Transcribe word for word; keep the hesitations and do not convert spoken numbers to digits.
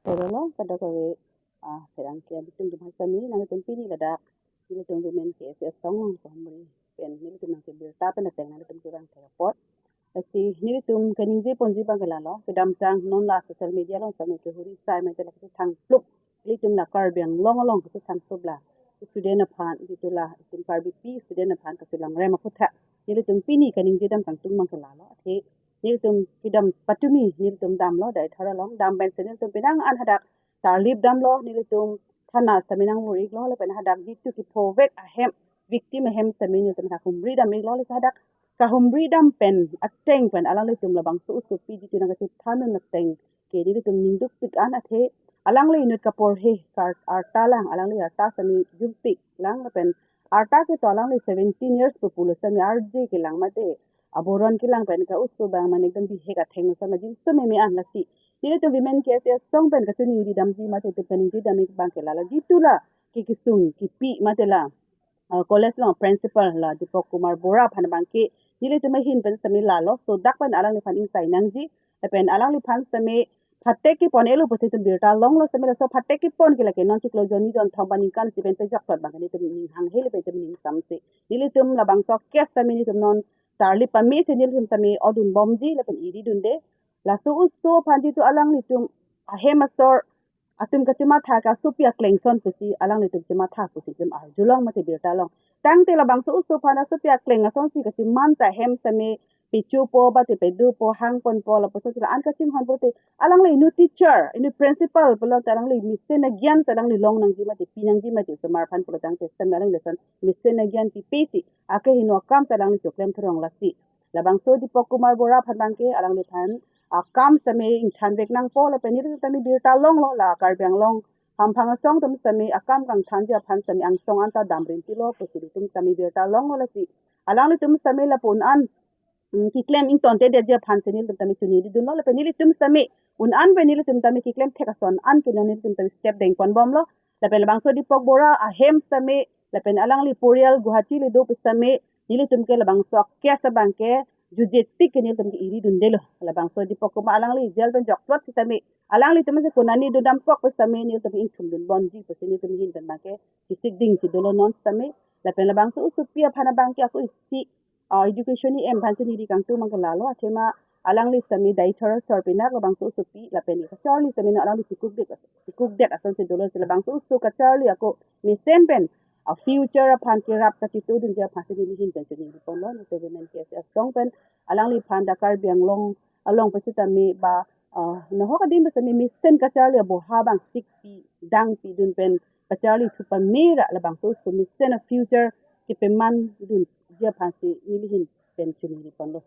Toro lo, kadokave, ah, pherangke abitung tum hai sami, nangtum pini ladak nelitum Women K S A Song along pahumri pen nelitum nangkebirta pen ateng nangtum kevang thek apot. Lasi nelitum kaningje ponji abang ke lalo, kedamtang non la social media along sami kehuri sai mate la kethang plup, nelitum la Karbi Anglong along kethang plup la student aphan, jitu la itum Karbipi student aphan kachelang rem aphuthak nelitum pini kaningje dam kangtung abang ke lalo. Athe nelitum kedam patumi nelitum damlo Deithor along, dam pensi nelitum penang an hadak tarlip damlo, nelitum thana sami nangvur-iklo, lapen hadak jitu kephovek ahem, victim ahem sami nelitum hadak humri dam-iklo, lasi hadak kahumri dam pen ateng pen alanglitum labangso osopi jitu nangkachethan un ateng ke nelitum ningdukpik an athe alangli inut kaporhe kar arta lang, alangli arta sami jumpik lang lapen arta ke to alangli seventeen years pu pulo sami arje kelang mate aboron kelang pen ka oso abang mane ekdom bihek atheng sami jinso meme an. Lasi nelitum Women K S A Song pen kachiningri damji mate itum kaningje dam-ik abang ke lalo, jitu la ke kesung kepi mate la, uh, college along principal la Deepak Kumar Bora aphan abang ke nelitum ahin pen sami lalo sodak pen alangliphan ingsai nangji, lapen alangliphan sami phatek kepon-elo pusi itum birta longlo sami, laso phatek kepon ke lake non chiklo jonni jonthom aningkan si pen pejok thot abang ke nelitum ning hanghe lapen itum ning samse. Nelitum labangso case sami nelitum non tarlip pame si nelitum sami odun bomji lapen iri dunde. Laso oso aphan jitu alanglitum ahem asor atum kachematha ke asopi akleng ason pusi alanglitum chematha pusi itum arjulong mate birta long. Tangte labangso oso aphan asopi akleng asonsi kacheman ta ahem sami pechopo mate pedopo hangponpo lapuson si la-an kachinghon pulote alangli inut teacher, inut principal pulote alangli mesen agyan si alangli long nangji mate pi nangji mate osomar aphan pulo tangte sami alangli lason mesen agyan pipe si akehingno akam si alangli choklem thurong. Lasi labangso Deepak Kumar Bora aphan abang ke alangliphan akam sami ingthanvek nangpo lapen nelitum sami birta longlo, la Karbi Anglong hamphang asong atum sami akam kangthanji aphan sami angsong anta damrintilo pusi nelitum sami birta longlo. Lasi alanglitum sami lapu un an, mm, keklem ingtontedetji aphan si nelitum sami chiningri dunlo lapen nelitum sami un an pen nelitum sami keklem thek ason an ke non nelitum sami step dengpon bomlo. Lapen labangso Deepak Bora ahem sami lapen alangli porial Guwahati le do pu sami nelitum ke labangso case abang ke juje tik ke nelitum ke iri dundelo. Labangso Deepak Kumar alangli jail pen jokplot sitame alanglitum si konani dundam kok pu sitame nelitum ingthum dun bomji pusi nelitum ahin pen abang ke chesik dingsi dolo non sitame. Lapen labangso osopi aphan abang ke ako isi, ah, education E M aphan chiningri kangtung abang ke lalo, athema alangli sitame Deithor asor pinak labangso osopi lapen kacharli sitame non alangli chikukdet, chikukdet asonsi dolo, si labangso oso kacharli ako mesen pen, ah, future aphan kerap kachito dunji aphan si neli ahin pen chiningri ponlo, nelitum Women K S A Song pen alangliphan dak Karbi Anglong along pusitame ba, ah, nahok adim pusitame mesen kacharli aboha abang sikpi dangpi dun pen kacharli thu pame ra labangso oso mesen a-future kepaman dunji aphan si neli ahin pen chiningri ponlo.